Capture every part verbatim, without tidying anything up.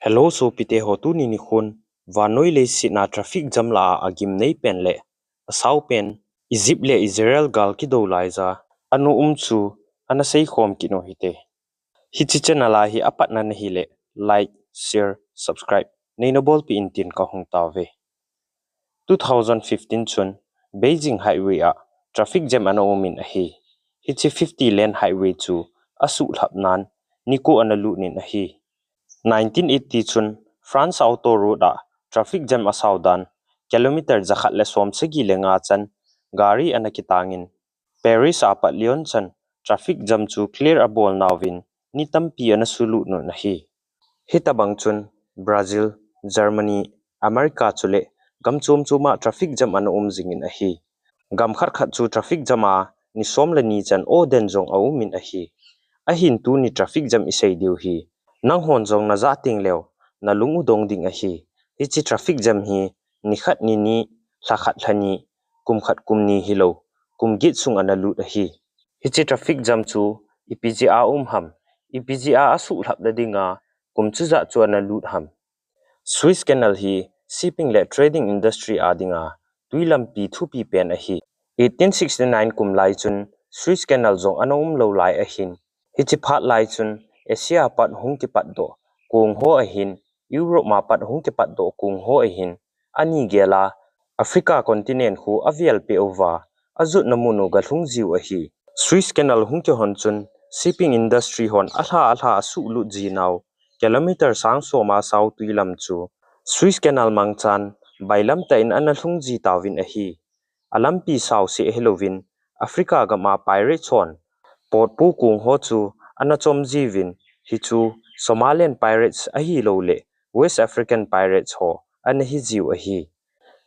Hello sopite ho, tuni nikhon vannoi leiset a traffic jam lah a agimnei pen le asao pen Egypt le Israel gal kidou laija ana um chu ana seikhom kit u hite. Hiche channel a hi apatna nahile like, share, subscribe neina bolpeh in tin kahung tauve. Two thousand fifteen chun Beijing highway a traffic jam ana um in ahi. Hiche fifty lane highway chu asuhlhap nan nikho ana lut in ahi. Nineteen eighty chun France auto road a traffic jam asao dan kilometer jakhat le somsagi le nga chan gari ana kitang in Paris a pat Lyon chan traffic jam chu clear abol nauvin ni tampi ana sulut un ahi. Hitabang chun Brazil, Germany, America chule gam chom chom a traffic jam ana um jing in ahi. Gam khat khat chu traffic jam a ni som le ni chan aw den jong aum in ahi. Ahin tuni traffic jam isei diu hi nanghon jong najah teng leu nalung u dong ding ahi. Hiche traffic jam hi ni khat ni ni, lha khat lha ni, kum khat kum ni hilou, kum get sung ana lut ahi. Hiche traffic jam chu ipi jeh a um ham, ipi jeh a asuhlhap nading a kum chujat chu ana lut ham. Suez Canal hi shipping le trading industry a dinga tui lampi thupi pen ahi. Eighteen sixty nine kum lai chun Suez Canal jong ana um lou lai ahin, hiche phat lai chun Asia pat hung kipat doh kong ho ahin, Europe a pat hung kipat doh kong ho ahin, ani gel a Africa continent khu avel peh uva ajotna mun u galhung jiu ahi. Suez Canal hung kihon chun shipping industry hon alha alha asuhlut ji nau kilometer sang som a sao tui lam chu Suez Canal mangchan bailam tah in ana lhung ji tauvin ahi. Alampi sao seh hilouvin Africa gam a pirates hon potpu kong ho chu ana chom jiuvin, hichu Somalian pirates ahilou le West African pirates ho ana hi jiu ahi.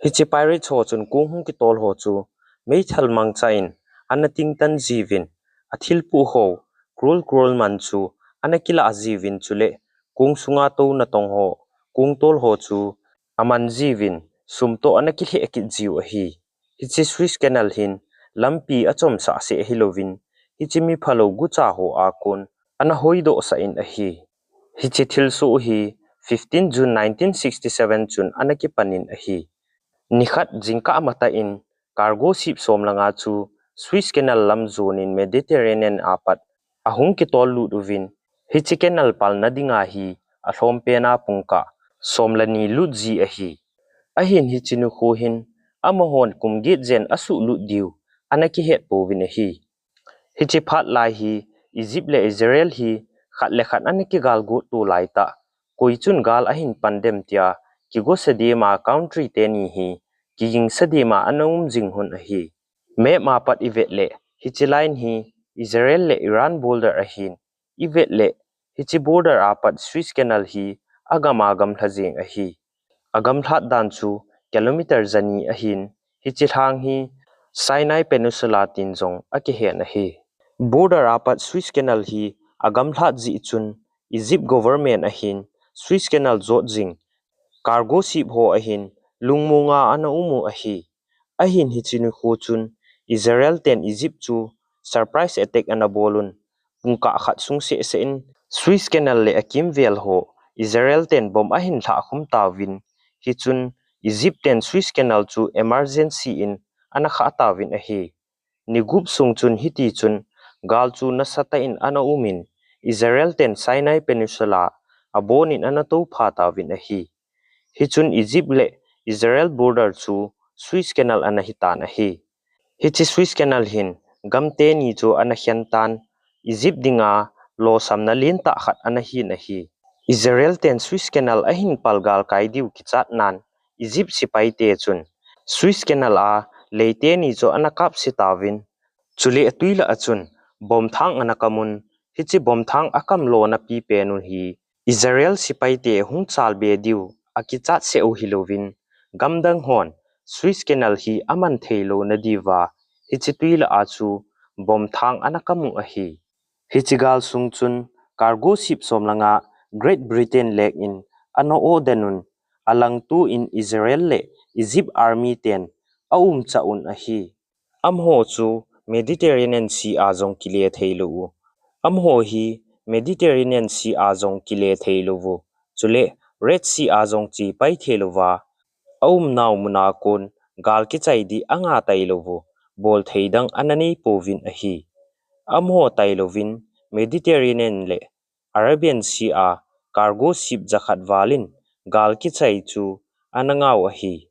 Hiche pirates ho chun kong hung kitol ho chu meithal mangcha in ana tingtan jiuvin, athilpuh ho crore crore man chu ana kilah jiuvin, chule kong sunga tou natong ho, kong tol ho chu aman jiuvin, sum toh ana kilheh kit jiu ahi. Hiche Suez Canal hin lampi achomsah seh hilouvin, hiche miphalou gucha ho a kon ana hoidoh sah in ahi. Hiche thilsoh hi fifteen June nineteen sixty seven chun ana kipan in ahi. Nikhat jingkah matah in cargo ship som le nga chu Suez Canal lam jon in Mediterranean a pat ahung kitol lut uvin, hiche canal palna dinga hi alhom pen a pungkah som le ni lut ji ahi. Ahin hiche nikho hin amahon kum get jen asuhlut diu ana kihet pouvin ahi. Hiche phat lai hi Egypt le Israel hi khat le khat ana kigal got to lai tah. Koi chun gal ahin pan dem tia kigosa dema country teni hi kigingsa dema ana um jing hun ahi. Map a pat ivet le hiche line hi Israel le Iran border ahin, ivet le hiche border a pat Suez Canal hi agam a gamlha jeng ahi. Agamlhat dan chu kilometer jani ahin, hiche lhang hi Sinai Peninsula tin jong akihen ahi. Border a pat Suez Canal hi agamlhat jeh chun Egypt government ahin Suez Canal jot jing cargo ship ho ahin lungmonga ana um u ahi. Ahin hiche nikho chun Israel ten Egypt chu surprise attack ana bol un, pungkah khat sung seh seh in Suez Canal le akimvel ho Israel ten bomb ahin lhah khum tauvin, hichun Egypt ten Suez Canal chu emergency in ana khah tauvin ahi. Ni gup sung chun hiti chun gal chu nasatah in ana um in, Israel ten Sinai Peninsula abon in ana toupha tauvin ahi. Hichun Egypt le Israel border chu Suez Canal ana hitan ahi. Hiche Suez Canal hin gam teni chu ana khen tan, Egypt dinga losamna lentah khat ana hin ahi. Israel ten Suez Canal ahin pal galkai diu kichat nan, Egypt sepai te chun Suez Canal a lei teni chu ana kapse tauvin, chule atui lah a chun bomb thang ana kam un, hiche bomb thang akam lona pipen u hi Israel sepai te hung chalbe diu akichat seh u hilouvin, gamdang hon Suez Canal hi aman thei louna diuva hiche tui lah a chu bomb thang ana kam u ahi. Hiche gal sung chun cargo ship som le nga Great Britain lek in ana oden un, alangtu in Israel le Egypt army ten aumcha un ahi. Amaho chu Mediterranean Sea a jong kile thei lou u. Amaho hi Mediterranean Sea a jong kile thei lou u. Chule Red Sea a jong che pai thei louva, aumnau muna kon gal kichai ding anga tailou u, bol thei dang ana nei pouvin ahi. Amaho tailouvin Mediterranean le Arabian Sea a cargo ship jakhat valin gal kichai chu ana ngau ahi.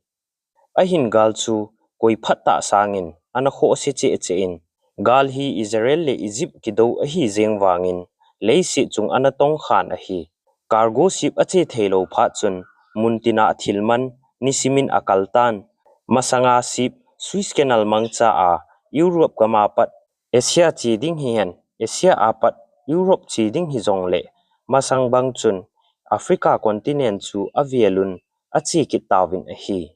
Ahin gal chu koi phat tah sangin ana khoh se cheh cheh in, gal hi Israel le Egypt kidou ahi jeng vangin leiset chung ana tong khan ahi. Cargo ship ache thei lou phat chun mun tina thil man nisimin akal tan. Masanga ship Suez Canal mangcha a Europe gam apat Asia che ding hihen, Asia apat Europe che ding hijongle, masang bang chun Africa continent chu avelun ache kit tauvin ahi.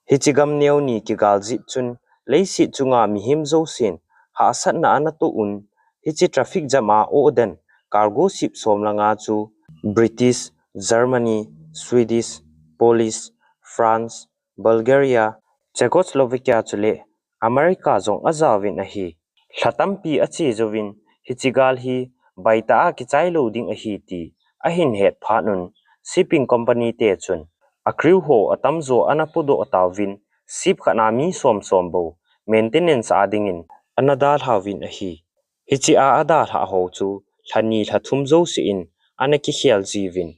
Hiche gam neo ni kigal jeh chun leiset chunga mihem jousen hahsatna ana toh un, hiche traffic jam a oden cargo ship som le nga chu British, Germany, Swedish, Polish, France, Bulgaria, Czechoslovakia chule America jong ajaovin ahi. Lha tampi ache jouvin hiche gal hi baitah a kichai lou ding ahi ti ahin het phat un, shipping company te chun a crew ho atamjo ana pudoh tauvin, ship khat a mi som som bou maintenance a dingin ana dalhauvin ahi. Hiche a adalhah ho chu lha ni lha thum jouse in ana kikhel jiuvin,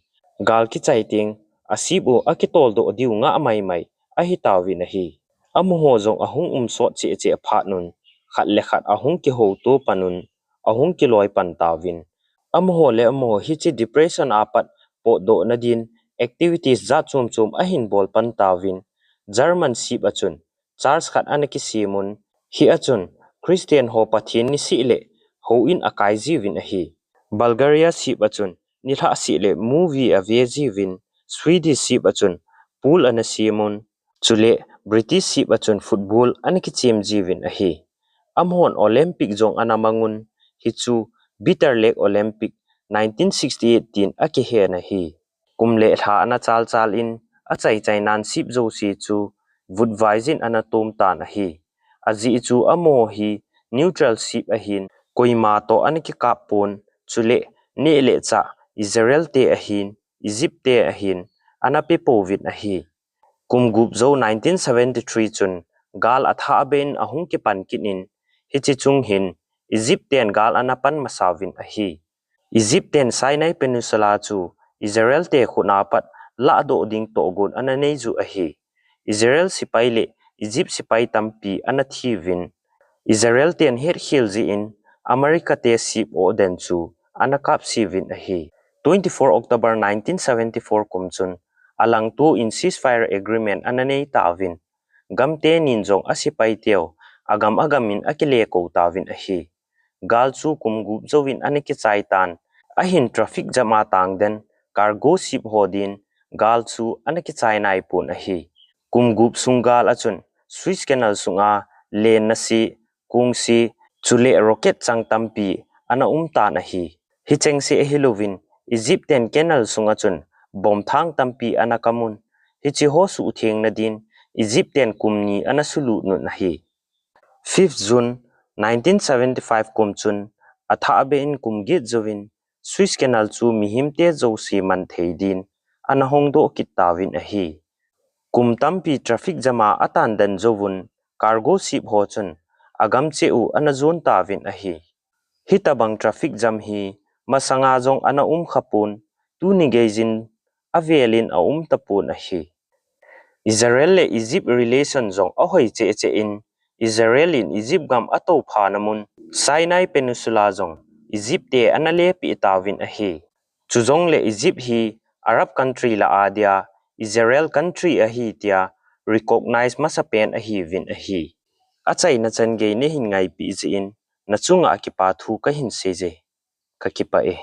gal kichai teng a ship u akitoldoh diu ngah maimai ahitauvin ahi. Amaho jong ahung um sot cheh cheh phat un, khat le khat ahung kihouto pan un, ahung kiloi pan tauvin, amaho le amaho hiche depression apat potdoh nadin activities jat chom chom ahin bol pan tauvin, German ship a chun church khat ana kisem un, hia chun Christian ho Pathen nisih le houin akai jiuvin ahi. Bulgaria ship a chun nilhah seh le movie ave jiuvin, Swedish ship a chun pool ana sem un, chule British ship a chun football ana kichem jiuvin ahi. Amahon Olympic jong ana mang un, hichu Bitter Lake Olympic nineteen sixty-eight tin akihen ahi. Kum le lha ana chal chal in, achai chai nan ship jouse chu vutvai jin ana tom tan ahi. Ajeh chu amaho hi neutral ship ahin, koima toh ana kikap pon, chule neh le chah Israel te ahin, Egypt te ahin, ana pe pouvin ahi. Kum gup jou nineteen seventy-three chun gal athah beh in ahung kipan kit in, hiche chung hin Egypt ten gal ana pan masauvin ahi. Egypt ten Sinai Peninsula chu Israel te khut a pat lahdoh ding tohgon ana nei u ahi. Israel sepai le Egypt sepai tampi ana thiuvin, Israel ten hetkhel jeh in America te ship oden chu ana kapseuvin ahi. Twenty-four October nineteen seventy-four kum chun alangto in ceasefire agreement ana nei tauvin, gam teni in jong asepai teu agam agam in akile kou tauvin ahi. Gal chu kum gup jouvin ana kichai tan, ahin traffic jam a tang den cargo ship ho din gal chu ana kichai nai pon ahi. Kum gup sung gal a chun Suez Canal sunga lenna seh, kong seh, chule rocket chang tampi ana um tan ahi. Hicheng seh ahilouvin, Egypt ten canal sunga chun bomb thang tampi ana kam un, hiche ho suhtheng nadin Egypt ten kum ni ana sulut un ahi. Fifth June nineteen seventy-five kum chun athah beh in kum get jouvin Suez Canal chu mihem te jouse man thei din ana hongdoh kit tauvin ahi. Kum tampi traffic jam a atan den jouvun cargo ship ho chun agam cheh u ana jon tauvin ahi. Hitabang traffic jam hi masanga jong ana um khapon, tuni geijin avelin aum tapon ahi. Israel le Egypt relation jong ahoi cheh cheh in, Israel in Egypt gam atoupha na mun Sinai Peninsula jong Egypt te ana lepeh tauvin ahi. Chujongle Egypt hi Arab country lah a dia Israel country ahi tia recognize masapen ahiuvin ahi. Achaina chan gei nahin ngaipeh jeh in nachunga kipa thu kahin seije. Kakipah e.